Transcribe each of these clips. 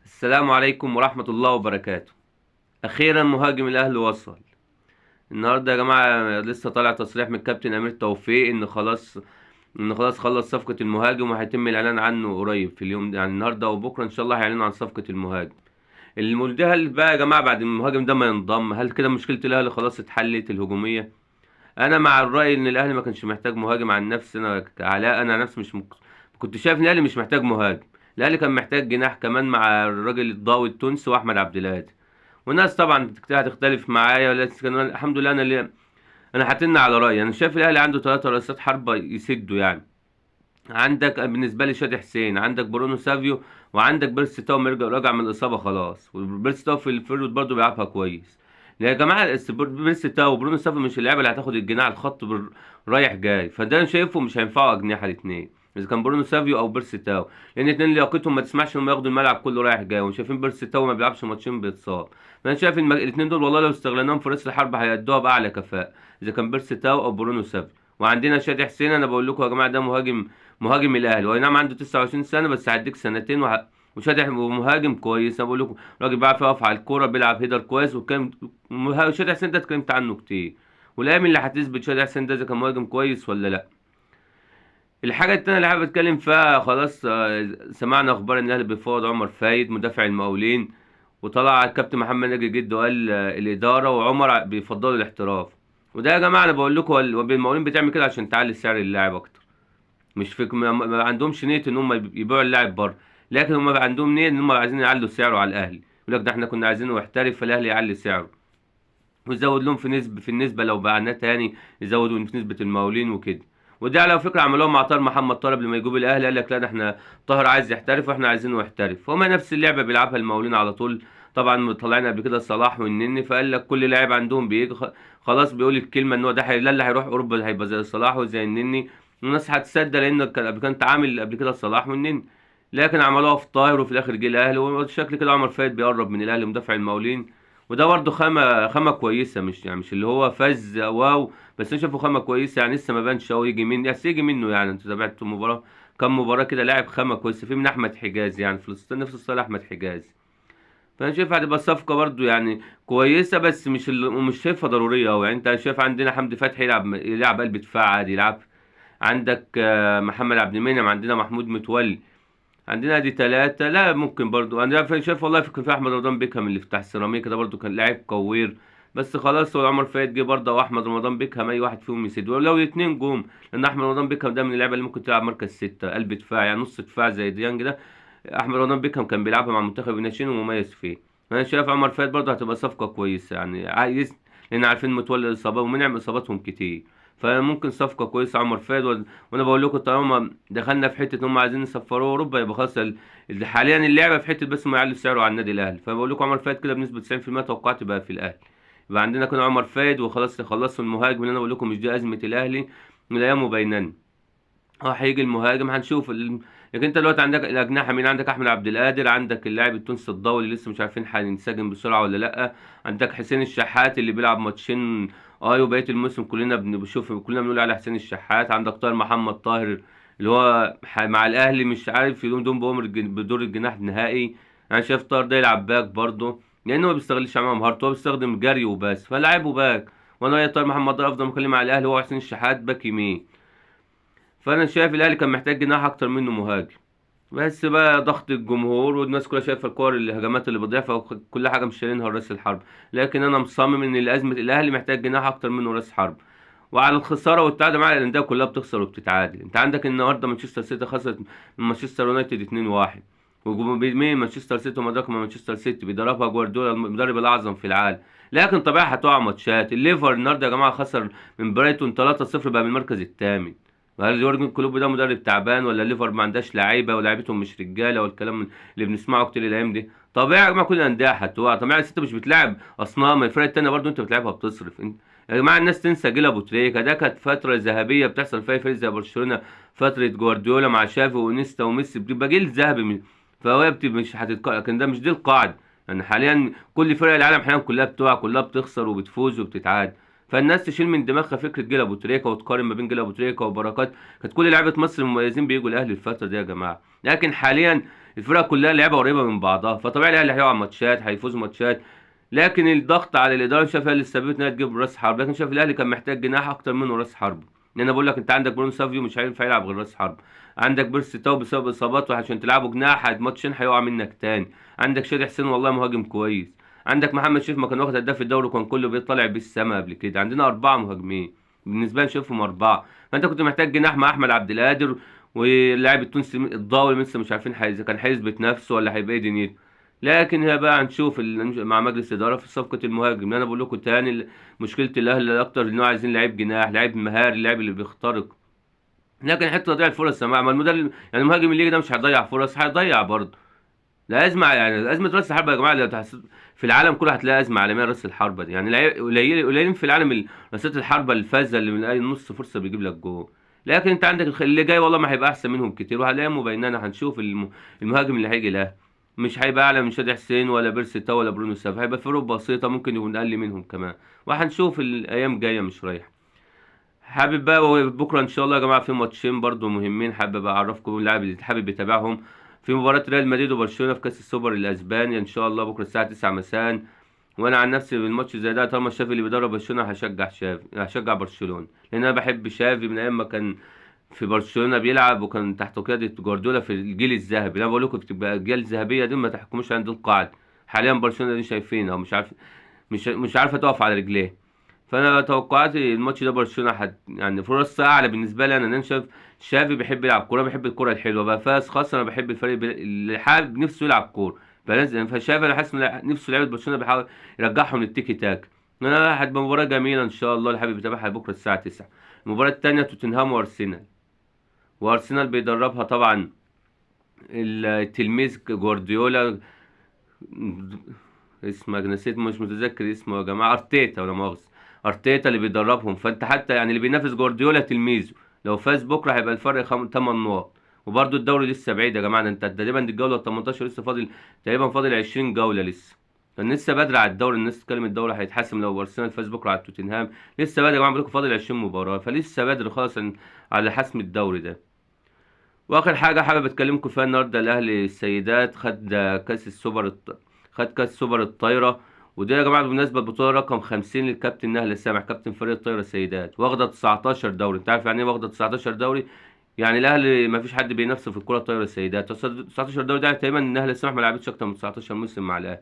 السلام عليكم ورحمة الله وبركاته. أخيرا مهاجم الأهلي وصل النهاردة يا جماعة. لسه طالع تصريح من الكابتن أمير توفيق إن خلاص خلص صفقة المهاجم، وهيتم الإعلان عنه قريب في اليوم ده، يعني النهاردة أو بكرة إن شاء الله هيعلنوا عن صفقة المهاجم. المدهل هل بقى يا جماعة بعد المهاجم ده ما ينضم، هل كده مشكلة الأهلي خلاص اتحلت الهجومية؟ أنا مع الرأي إن الأهلي ما كانش محتاج مهاجم. عن نفسي أنا كعلاء، أنا نفسي مش كنت شايف إن الأهلي مش محتاج مهاجم. الأهلي كان محتاج جناح كمان مع الراجل الضاوي التونسي وأحمد عبد القادر. والناس طبعا هتختلف معايا، ولكن الحمد لله انا اللي انا حاطين على رايي. انا شايف الاهلي عنده 3 رأسات حربة يسدوا، يعني عندك بالنسبة لي شادي حسين، عندك برونو سافيو، وعندك بيرسي تاو راجع من الاصابة خلاص. وبيرسي تاو في ال forward برضه بيلعبها كويس. لا يا جماعة، بيرسي تاو وبرونو سافيو مش اللعيبة اللي هتاخد الجناح الخط رايح جاي، فده انا شايفه مش هينفعوا اجنحة الاثنين، اذا كان برونو سافيو او بيرسي تاو، لان الاثنين لياقتهم ما تسمحش انهم ياخدوا الملعب كله رايح جاي، وشايفين بيرسي تاو ما بيلعبش ماتشين بيتصاب. فانا شايف الاثنين دول والله لو استغلناهم في راس الحرب هيأدوها باعلى كفاءة، اذا كان بيرسي تاو او برونو سافيو. وعندنا شادي حسين، انا بقول لكم يا جماعة ده مهاجم الاهلي، واي نعم عنده 29 سنة بس هيديك سنتين وشادي مهاجم كويس. انا بقول لكم راجل بيعرف يقف على الكورة، بيلعب header كويس، وكان شادي حسين ده اتكلمت عنه كتير، والايام اللي هتثبت شادي حسين ده اذا كان مهاجم كويس ولا لا. الحاجة التانية اللي حابب اتكلم فيها، خلاص سمعنا اخبار ان الاهلي بيفاوض عمر فايد مدافع المقاولين، وطلع الكابتن محمد ناجي جده وقال الادارة وعمر بيفضلوا الاحتراف. وده يا جماعة انا بقول لكم المقاولين بتعمل كده عشان تعلي سعر اللاعب اكتر، مش فك ما عندهمش نيه ان هم يبيعوا اللاعب بره، لكن هم عندهم نيه ان هم عايزين يعلوا سعره على الاهلي. يقول لك ده احنا كنا عايزينه يحترف، فالاهلي يعلي سعره ويزود لهم في النسبة لو بعناه تاني، يزودوا في نسبه المقاولين وكده. وده على فكرة عملوها مع طاهر محمد طارق لما يجيبوا الاهلي، قال لك لا ده احنا طاهر عايز يحترف واحنا عايزينه يحترف. هما نفس اللعبة بيلعبها المقاولين على طول. طبعا طلعنا قبل كده صلاح والنني، فقال لك كل لاعب عندهم بيجي خلاص بيقول الكلمة ان هو ده لا اللي هيروح اوروبا هيبقى زي صلاح وزي النني، الناس هتصدق لان كان اتعامل قبل كده صلاح والنني، لكن عملوها في طاهر وفي الاخر جه الاهلي. وشكل كده عمر فايد بيقرب من الاهلي مدافع المقاولين، وده برضه خامة كويسة، مش يعني مش اللي هو فاز wow، بس انا شايفه خامة كويسة، يعني لسه ما بانش هو يجي من بس يجي منه. يعني انت تابعت مباراة كم مباراة كده، لاعب خامة كويسة في من احمد حجاز، يعني فلسطين نفس الصالح احمد حجاز. فانا شايف هتبقى صفقة برضه يعني كويسة، بس مش شايفها ضرورية أوي. يعني انت شايف عندنا حمدي فتحي يلعب قلب دفاع عادي يلعب، عندك محمد عبد المنعم، عندنا محمود متولي، عندنا دي 3. لا ممكن برضو انا شايف والله في احمد رمضان بيكهام اللي في تحت سيراميكا ده برضو كان لاعب كوير، بس خلاص هو عمر فايد جه برضه او احمد رمضان بيكهام، اي واحد فيهم يسد ولو الاثنين جم، لان احمد رمضان بيكهام ده من اللعيبة اللي ممكن تلعب مركز 6 قلب دفاع، يعني نص دفاع زي ديانج ده. احمد رمضان بيكهام كان بيلعبها مع منتخب الناشئين ومميز فيه. انا شايف عمر فايد برضه هتبقى صفقة كويسة، يعني عايز، لان عارفين متولي اصابه ومنعم اصاباتهم كتير، فممكن صفقة كويسة عمر فايد. وانا بقول لكم طالما دخلنا في حتة ان هم عايزين يسفروه اوروبا يبقى خلاص حاليا اللعبة في حتة بس ما يعلي سعره على النادي الاهلي. فبقول لكم عمر فايد كده بنسبة 90% توقعت بقى في الاهلي. يبقى عندنا كده عمر فايد وخلاص خلصوا المهاجم اللي انا بقول لكم مش دي ازمة الاهلي من الايام وبيننا. هيجي المهاجم هنشوف لكن انت دلوقتي عندك الاجنحة مين؟ عندك احمد عبد القادر، عندك اللاعب التونسي الضوي اللي لسه مش عارفين هينسجم بسرعة ولا لا، عندك حسين الشحات اللي بيلعب ماتشين وبقية الموسم كلنا بنشوف، كلنا بنقول على حسين الشحات. عندك طاهر محمد طاهر اللي هو مع الاهلي مش عارف يقوم دوم بأمر بدور الجناح نهائي. انا شايف طاهر ده يلعب back برضه، لانه ما بيستغلش امام مهارته، هو بيستخدم جري وبس، فلاعبه back. وانا رايي طاهر محمد طاهر افضل مكلم مع الاهلي هو حسين الشحات back يمين. فانا شايف الاهلي كان محتاج جناح اكتر منه مهاجم، بس بقى ضغط الجمهور والناس كلها شايفه الكور الهجمات اللي بتضيعها وكل حاجة مش شايلينها راس الحرب. لكن انا مصمم ان الازمة الاهلي محتاج جناح اكتر منه راس حرب. وعلى الخسارة والتعادل مع الاندية كلها بتخسر وبتتعادل. انت عندك النهارده مانشستر سيتي خسرت من مانشستر يونايتد 2-1، ومين مانشستر سيتي وما ادراك ما مانشستر سيتي، بيدربها جوارديولا المدرب الاعظم في العالم، لكن طبيعي هتقع ماتشات. الليفر النهارده يا جماعة خسر من برايتون 3-0 بقى من المركز الثامن. هل يورجن كلوب ده مدرب تعبان، ولا الليفر ما عندهاش لعيبة ولاعيبتهم مش رجاله والكلام اللي بنسمعه كتير الايام دي؟ طبيعي يا جماعة كل الاندية هتقع، طبيعي. انت مش بتلعب اصنام، الفرق التانية برضو انت بتلعبها بتصرف. انت يا جماعة الناس تنسى جيل ابو تريكه ده، كانت فترة ذهبية بتحصل فيها فريق زي برشلونة فترة جوارديولا مع شافي وانيستا وميسي، بتبقى جيل ذهبي فهو مش هتتك، لكن ده مش دي القاعدة. يعني حاليا كل فرق العالم حاليا كلها بتقع، كلها بتخسر وبتفوز وبتتعادل. فالناس تشيل من دماغها فكرة جيل ابو تريكه وتقارن ما بين جيل ابو تريكه وبركات. كانت كل لعيبة مصر المميزين بيجوا الاهلي الفترة دي يا جماعة، لكن حاليا الفرق كلها لعبه قريبه من بعضها، فطبيعي الاهلي هيقع ماتشات، هيفوز ماتشات. لكن الضغط على الادارة شايف اللي سببت انها تجيب راس حرب، لكن شايف الاهلي كان محتاج جناح اكتر منه راس حرب. لان انا بقول لك انت عندك برونو سافيو مش هينفع يلعب غير راس حرب، عندك بيرسي تاو بسبب اصاباته عشان تلعبه جناح ماتشين هيقع منك تاني، عندك شادي حسين والله مهاجم كويس، عندك محمد شريف ما كان واخد هداف الدوري وكان كله بيطلع بالسما قبل كده. عندنا 4 مهاجمين بالنسبة لي شايفهم 4، فانت كنت محتاج جناح مع احمد عبد القادر واللاعب التونسي الضاوي لسه مش عارفين اذا كان هيثبت نفسه ولا هيبقى ايه دنيته. لكن هي بقى هنشوف مع مجلس الادارة في صفقة المهاجم. انا بقول لكم تاني مشكلة الاهلي الاكتر ان هو عايزين لعيب جناح، لعيب مهاري، لعيب اللي بيخترق. لكن حتة تضييع الفرص يا جماعة، ما المدرب يعني المهاجم اللي يجي ده مش هيضيع فرص، هيضيع برضه. لا ازمة، يعني ازمة راس الحربة يا جماعة لو في العالم كله هتلاقي ازمة عالمية راس الحربة دي، يعني قليلين في العالم راسات الحربة الفذه اللي من اي نص فرصة بيجيب لك جول. لكن انت عندك اللي جاي والله ما هيبقى احسن منهم كتير، وهنلاقي مبينانا هنشوف المهاجم اللي هيجي له مش هيبقى اعلى من شادي حسين ولا بيرسي تاو ولا برونو سافيو، هيبقى فروق بسيطة ممكن يكون اقل منهم كمان، وهنشوف الايام جاية مش رايحة. حابب بقى بكره ان شاء الله يا جماعة في ماتشين برضو مهمين، حابب اعرفكم اللاعب اللي حابب يتابعهم في مباراة ريال مدريد وبرشلونة في كاس السوبر الاسباني ان شاء الله بكره الساعة 9 مساء. وانا عن نفسي بالماتش زي ده طالما شافي اللي بيدرب برشلونة هشجع شافي، هشجع برشلونة، لان انا بحب شافي من ايام ما كان في برشلونة بيلعب وكان تحت قيادة جوارديولا في الجيل الذهبي. انا بقول لكم بتبقى الاجيال الذهبية دي ما تحكموش عند القاعدة. حاليا برشلونة دي شايفينها ومش عارف مش عارفه تقف على رجليه. فانا توقعاتي الماتش ده برشلونة يعني فرص اعلى بالنسبة لي. انا شايف شافي بيحب يلعب كورة، بيحب الكورة الحلوة بقى فاز، خاصة انا بحب الفريق اللي حابب نفسه يلعب كورة. فشافي انا حاسس ان نفسه لعيبة برشلونة بيحاول يرجعهم للتيكي تاك. انا هتبقى مباراة جميلة ان شاء الله اللي حابب يتابعها بكره الساعة 9. المباراة الثانية توتنهام وارسنال، وارسنال بيدربها طبعا التلميذ جوارديولا، اسمه نسيت مش متذكر اسمه يا جماعة، ارتيتا ولا مؤاخذة، ارتيتا اللي بيدربهم. فانت حتى يعني اللي بينافس جوارديولا تلميذه، لو فاز بكره هيبقى الفرق 8 نقط. وبرده الدوري لسه بعيد يا جماعة، انت تقريبا الجولة 18 لسه فاضل تقريبا فاضل 20 جولة لسه، فلسه بدري على الدوري. الناس تتكلم الدوري هيتحسم لو ارسنال فاز بكره على توتنهام، لسه بدري يا جماعة، بقول فاضل 20 مباراة، فلسه بدري خالص على حسم الدوري ده. واخر حاجة حابب اتكلمكم فيها النهارده، الاهلي السيدات خد كاس السوبر خد كاس سوبر الطايره، وده يا جماعة بالمناسبة البطولة رقم 50 للكابتن نهله سامح كابتن فريق الطايره السيدات، واخده 19 دوري. انت عارف يعني ايه واخده 19 دوري؟ يعني الاهلي ما فيش حد بينافسه في الكره الطايره السيدات. 19 دوري ده تقريبا نهله سامح ما لعبتش اكتر من 19 موسم مع الاهلي،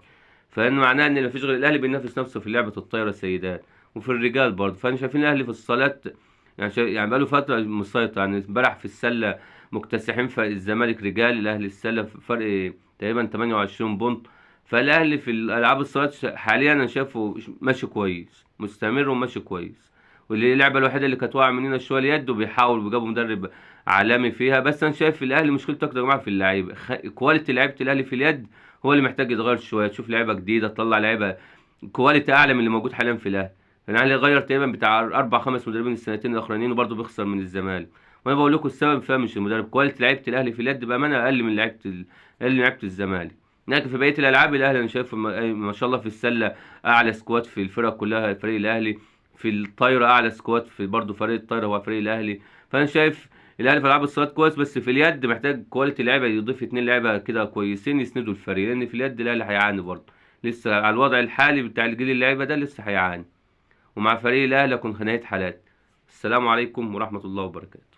فان معناه ان ما فيش غير الاهلي بينافس نفسه في لعبه الطايره السيدات وفي الرجال برضه. فانا شايفين الاهلي في الصالات يعني بقاله فترة مسيطر، يعني امبارح في السلة مكتسحين في الزمالك رجال، الاهلي السلة فرق تقريبا 28 بونت. فالاهلي في الالعاب الصالات حاليا انا شايفه ماشي كويس، مستمر وماشي كويس. واللي اللعبة الوحيدة اللي كانت واقعه مننا شوية اليد، وبيحاول وجابوا مدرب عالمي فيها. بس انا شايف الاهلي مشكلته اكتر يا جماعة في اللعيبة، quality لعيبة الاهلي في اليد هو اللي محتاج يتغير شوية، تشوف لعيبة جديدة، تطلع لعيبة quality اعلى من اللي موجود حاليا في الاهلي. الاهلي غير تقريبا بتاع 4 5 مدربين السنتين الاخرانيين وبرضه بيخسر من الزمالك. وانا بقول لكم السبب فيها مش المدرب، quality لعيبة الاهلي في اليد بامانه اقل من لعيبة اقل من لعيبة الزمالك. لكن في بقية الالعاب الاهلي انا شايفه ما شاء الله في السلة اعلى squad في الفرق كلها فريق الاهلي، في الطايره اعلى squad في برضه فريق الطايره هو فريق الاهلي. فانا شايف الاهلي في العاب الصالات كويس، بس في اليد محتاج quality لعيبة، يضيف 2 لعيبة كده كويسين يسندوا الفريق، لان في اليد الاهلي هيعاني برضه لسه على الوضع الحالي بتاع الجيل اللعيبة ده لسه هيعاني. ومع فريق الاهلي اكون خناقه حالات. السلام عليكم ورحمة الله وبركاته.